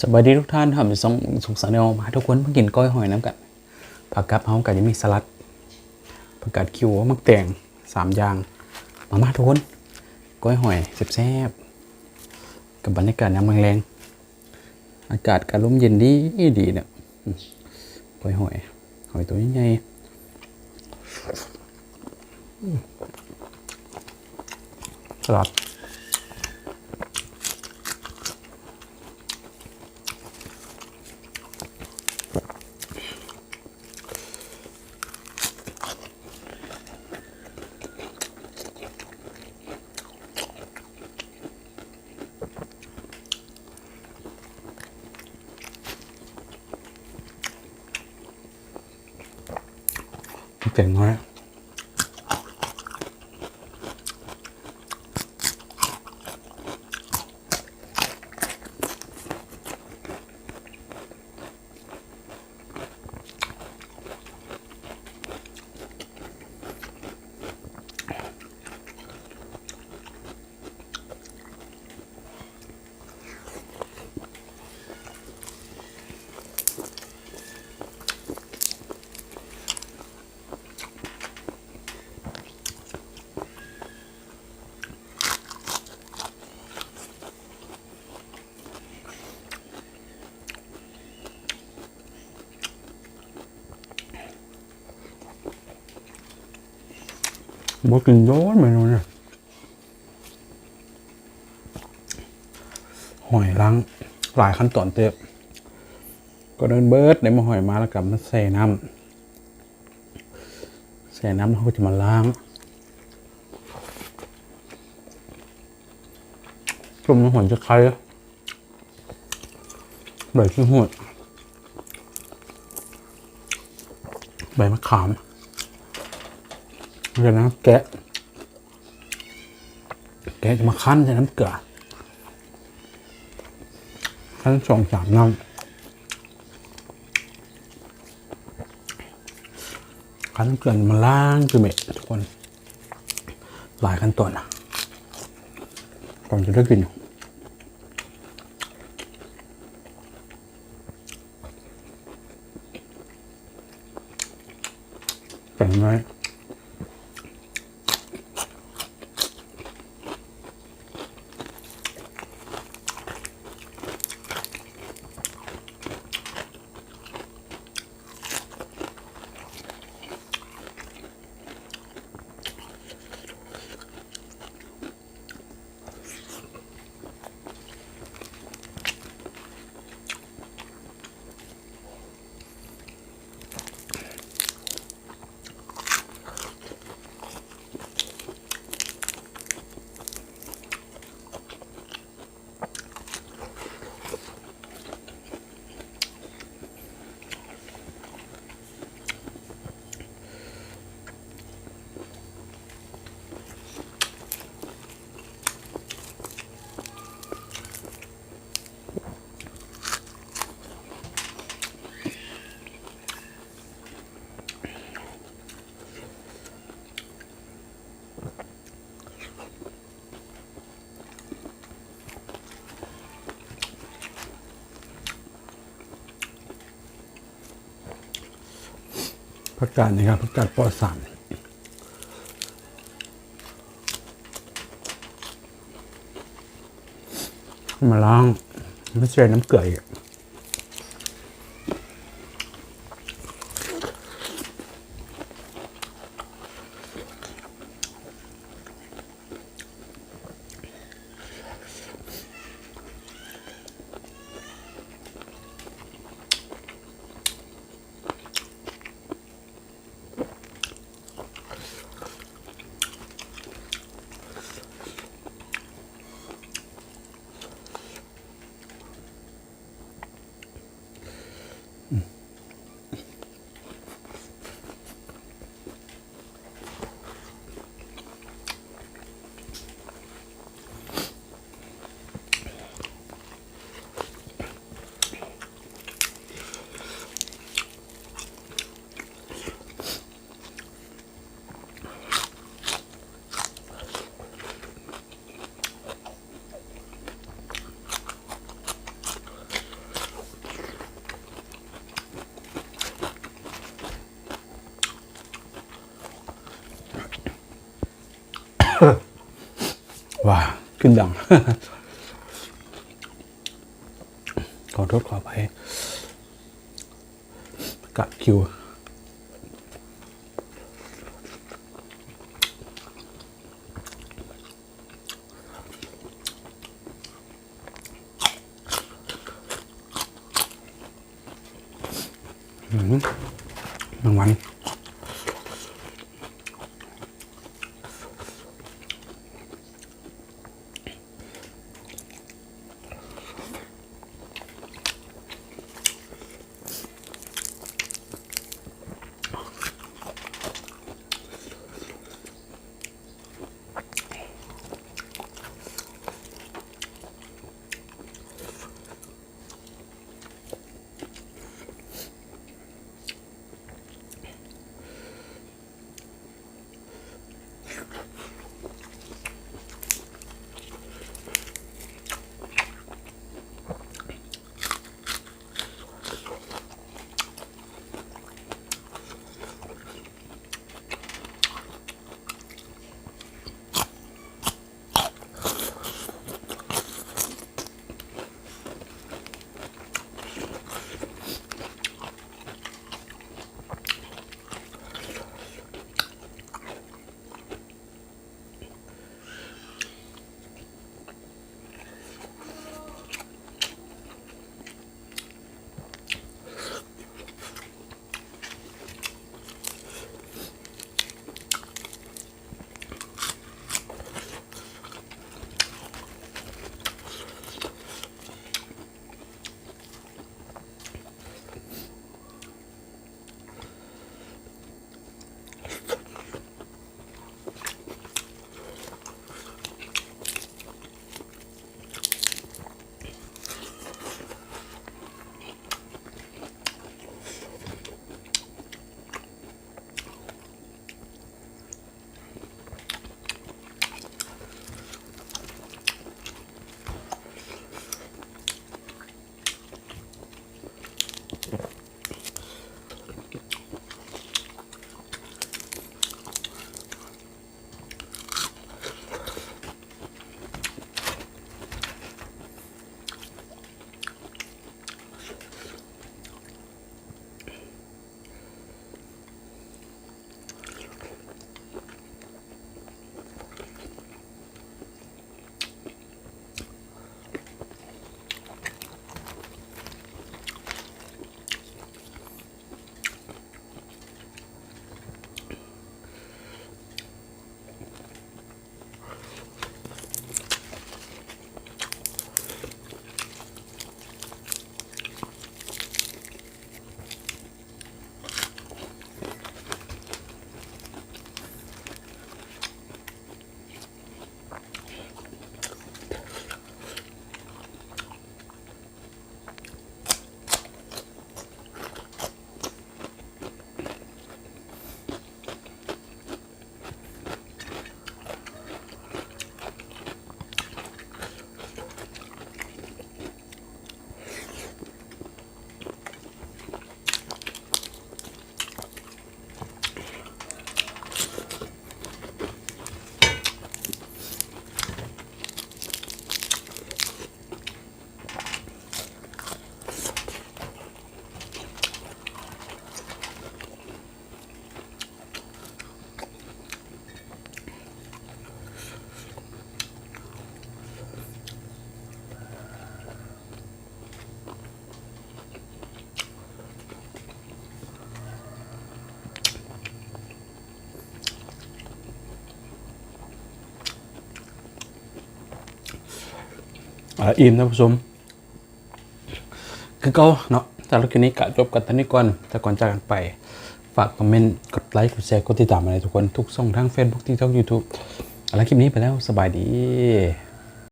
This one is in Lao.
ສະບາຍດີທຸກທ່ານ ຮັບມາສູ່ຊ່ອງສຸກຊາແນລ ມາທຸກຄົນມາກິນກ້ອຍຫອຍນຳກັນ. ພາກັບເຮົາກໍຈະມີສະຫຼັດ ຜັກກາດຂິວ ໝາກແຕງ ສາມຢ່າງ. ມາ ມາທຸກຄົນ ກ້ອຍຫອຍແຊບໆ ກັບບັນຍາກາດຍາມແລງໆ ອາກາດກໍລົມເຢັນດີໆ ເນາະ. ອືມ ກ້ອຍຫອຍ ຫອຍໂຕໃຫຍ່ໆ ອືມ ສະຫຼັດ. ແກງນ້ອຍ. ບໍ່ກິນໂດນເມນູນີ້ ຫອຍລ້າງຫຼາຍຂັ້ນຕອນເຕີບ. ກ່ອນອື່ນເບີດ ໄດ້ໝາກຫອຍມາແລ້ວກໍມາແຊ່ນ້ຳ ແຊ່ນ້ຳ ເຮົາກໍຈະມາລ້າງ ຕົ້ມນ້ຳຫອຍຈະໄຄ ໃບຂີ້ຫູດ ໃບມະຂາມ ແລ້ວກໍນ້ຳແກະ ແກະຈະມາຄັ້ນໃສ່ນ້ຳເກືອ ຄັ້ນສອງສາມນ້ຳ ຂັ້ນເກືອມາລ້າງຄືເມັດທຸກຄົນ ຫຼາຍຂັ້ນຕອນນະ ກ່ອນຈະໄດ້ກິນ ແກງໜ້ອຍ. ຜັກກາດນີ້ຄັບ ຜັກກາດປອດສານ ມາລ້າງ ມາແຊ່ນ້ຳເກືອອີກ. ວ່າຂຶ້ນດັງ ຂໍໂທດຂໍອະໄພ ກະຄິວ. ອືມ ແມງວັນ. ອ່າ ອີ່ມ ທ່ານຜູ້ຊົມ. ຄືເກົ່າເນາະ ສຳລັບຄລິບນີ້ກະຈົບກັນເທົ່ານີ້ກ່ອນ. ແຕ່ກ່ອນຈາກກັນໄປ ຝາກຄອມເມັນ ກົດໄລ ກົດແຊ ກົດຕິດຕາມໃຫ້ທຸກຄົນ ທຸກຊ່ອງທາງ Facebook TikTok YouTube. ເອົາລະ ຄລິບນີ້ໄປແລ້ວ ສະບາຍດີ.